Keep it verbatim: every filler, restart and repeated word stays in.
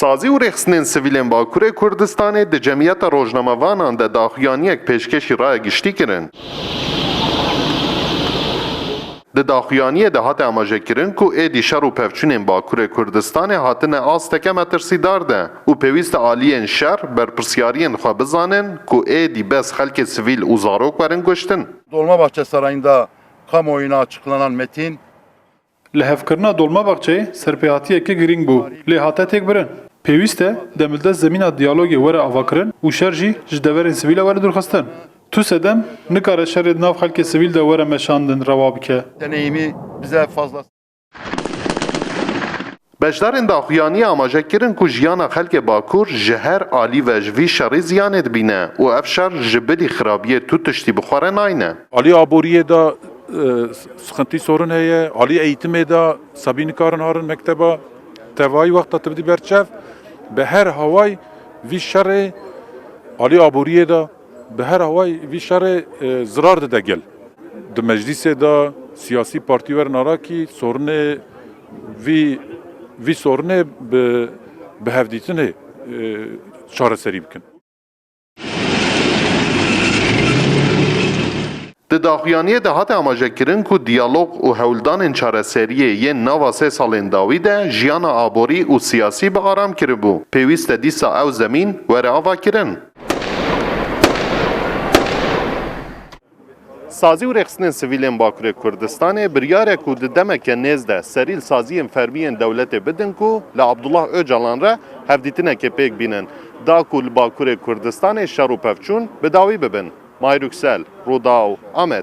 Sazî û rêxistinên sivîlên Bakurê Kurdistanê di cemiyeta rojnamevanan de daxuyaniyek pêşkêşî raya giştî kirin. Di daxuyaniyê de hate amajekirin ku êdî şer û pevçûnên Bakurê Kurdistanê hatine asteke metirsîdar de û pêwîst e aliyên şer berpirsyariyên xwe bizanin ku êdî bes xelkê sivîl û zarok werin kuştin. Dolmabahçe Sarayı'nda kamuoyuna açıklanan metin Lihevkirina Dolmabahçeyê serpêhatiyeke girîng bû, lê hate têkbirin. Pêwîst e demildest zemîna diyalogê were avakirin û şer jî ji deverên sivîl e were dûrxistin. Tu sedem nikare şerê di nav xelkê sivîl de were meşandin rewa bike. Deneyimi bize fazla. Beşdarên daxuyaniyê amaje kirin ku jiyana xelkê Bakur ji her alî ve ji vî şerî ziyanê dibîne û ev şer ji bilî xirabiyê tu tiştî bi xwe re nayne. Alî aboriyê de, e, sıkıntı sorun heye, alî eğitimê de sebî nikarin harin mekteba, tevayî wexta tu bidî berçev, bi her haway vî şerê alî aboriyê de, bi her haway vî şerê, e, zirar dide gel. Di meclîsê de siyasî partî werin arakî sorunê vî, vî sorunê bi, bi hevdîtinê, e, çareserî bikin. Di daxuyaniyê de hate amajekirin ku diyalog û hewldanên çareseriyê yên nava sê salên dawî de jiyana aborî û siyasî bi aram kiribû. Pêwîst e dîsa ew zemîn were avakirin. Sazî û rêxistinên sivîlên Bakurê Kurdistanê biryarek ku di demeke nêz de serî li saziyên fermî yên dewletê bidin ku li Abdullah Ocalan re hevdîtinekê pêk bînin, da ku li Bakurê Kurdistanê şer û pevçûn bi dawî bibin. Mahir Yüksel, Rûdaw, Amed.